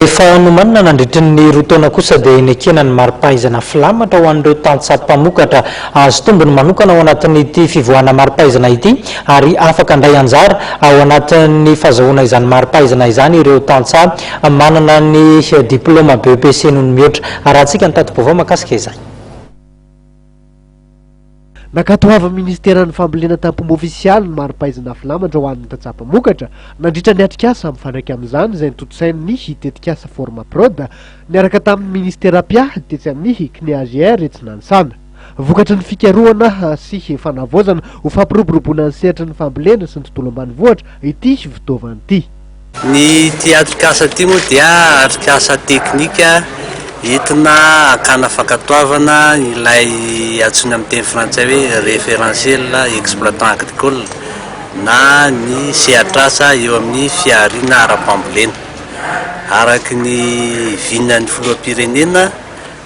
Efa nomanina nandritry ny roa taona kosa dia nekena ny mari-pahaizana filamatra ho an'ireo tantsaha mpamokatra. Azo tombony manokana ao anatin'ity fivoahana mari-pahaizana ity ary afaka handray anjara ao anatin'ny fahazahoana izany mari-pahaizana izany ireo tantsaha manana ny diplaoma BEPC noho ny mihoatra. Arahantsika ny tati-baovao mahakasika izany. Nankatoavin'ny Ministeran'ny Fambolena tamin'ny-pomba ofisialy ny mari-pahaizana filamatra ho an'ny tantsaha mpamokatra, nandritra ny atrikasa mifandraika amin'izany izay notontosain'ny tetikasa Formaprod niaraka tamin'ny Ministera mpiahy tetsy amin'ny CNEAGR etsy Nanisana. Vokatry ny fikarohana sy fanavaozana ho fampiroboroboana ny sehatry ny fambolena sy ny tontolo ambanivohitra ity fitaovana ity. Ny ity atrikasa ity moa dia atrikasa teknika entina hakana fankatoavana ilay antsoina amin'ny teny frantsay hoe référentiel exploitant agricole na ny sehatr'asa eo amin'ny fihariana ara-pambolena. Araka ny vinan'ny filoham-pirenena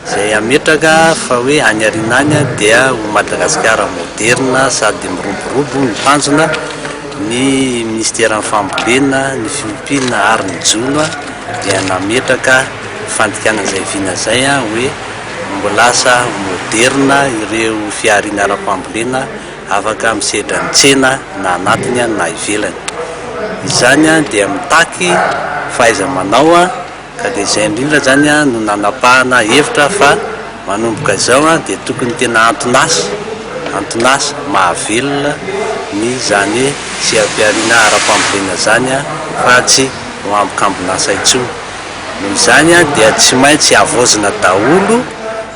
Izay hametraka fa hoe any aoriana any dia ho Madagasikara moderina sady miroborobo ny tanjona, ny minisiteran'ny fambolena, ny fiompiana ary ny jono dia nametraka fandikana izay vina izay hoe ho lasa moderina ireo fihariana ara-pambolena afaka misedra ny tsena na anatiny na ivelany. Izany dia mitaky fahaiza-manao. Ka dia izay indrindra izany no nanapahana hevitra fa manomboka izao dia tokony tena anton'asa, anton'asa mahavelona ny izany hoe seha-pihariana ara-pambolena izany fa tsy ho ambokambon'asa intsony. Noho izany dia tsy maintsy havaozina daholo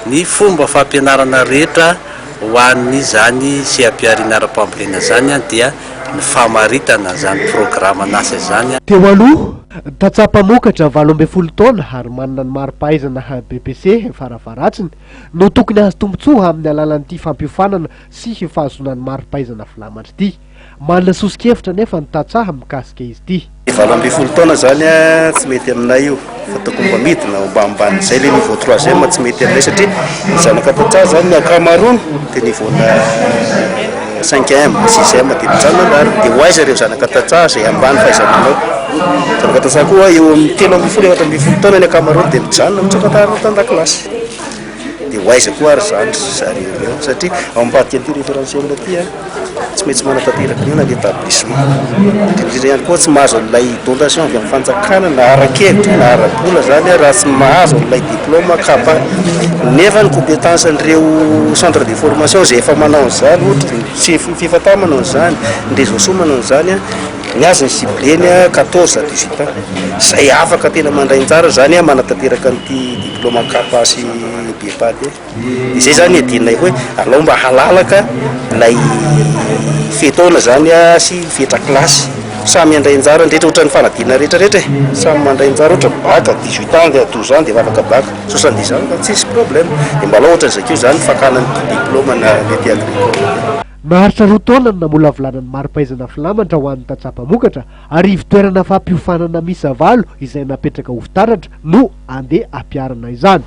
ny fomba fampianarana rehetra ho an'izany seha-pihariana ara-pambolena izany dia ny famaritana izany programan'asa izany. Teo aloha, tantsaha mpamokatra 18 taona ary manana ny mari-pahaizana BEPC farafaharatsiny no tokony hahazo tombontsoa amin'ny alalan'ity fampiofanana sy fahazoana ny mari-pahaizana filamatra ity. Manana soso-kevitra anefa ny tantsaha mikasika izy ity. 18 taona zany tsy mety aminay io fa tokony mba midina ho ambanimbany zay le niveau troisième tsy mety aminay satria ny zanaka tantsaha zany ny ankamaroany de niveau na cinquième, sixième de mijanona ambany de ho aiza ireo zanaka tantsaha zay ambany fahaiza-manao. Zanaka tantsaha koa eo amin'ny 13 14 taona ny ankamaroany de mijanona mitsoaka tan-dakilasy de ho aiza koa ary zany zareo ireo satria ao ambadika an'ity référentiel ity a. Tsy maintsy manatanteraka an'io na ny établissement. Indrindra indrindra ihany koa tsy mahazo an'ilay dotation avy amin'ny fanjakana na ara-kevitra na ara-bola zany raha tsy mahazo an'ilay diplôme CAPA. Nefa ny compétence an'ireo centre de formation izay efa manao an'izany ohatra ny CFFA manao an'izany, ny Réseau Soa manao an'izany, ny azy ny ciblé-ny 14 à 18 ans. Izay afaka tena mandray anjara zany manatanteraka an'ity diplôme CAPA sy BEPA ity. Izay zany iadianay hoe alao mba halalaka ilay fe-taona zany sy fetra kilasy. Samy handray anjara ny rehetra ohatran'ny fanadinana rehetra rehetra e. Samy mandray anjara ohatra bac 18 ans dia 12 ans dia efa afaka bac, 70 ans fa tsisy problème. Dia mba alao ohatran'izay koa zany fakana an'ity diplôme na métier agricole ity. Naharitra roa taona ny namolavolana ny mari-pahaizana filamatra ho an'ny tantsaha mpamokatra ary ivon-toerana fampiofanana miisa valo izay napetraka ho fitaratra no andeha hampiharana izany.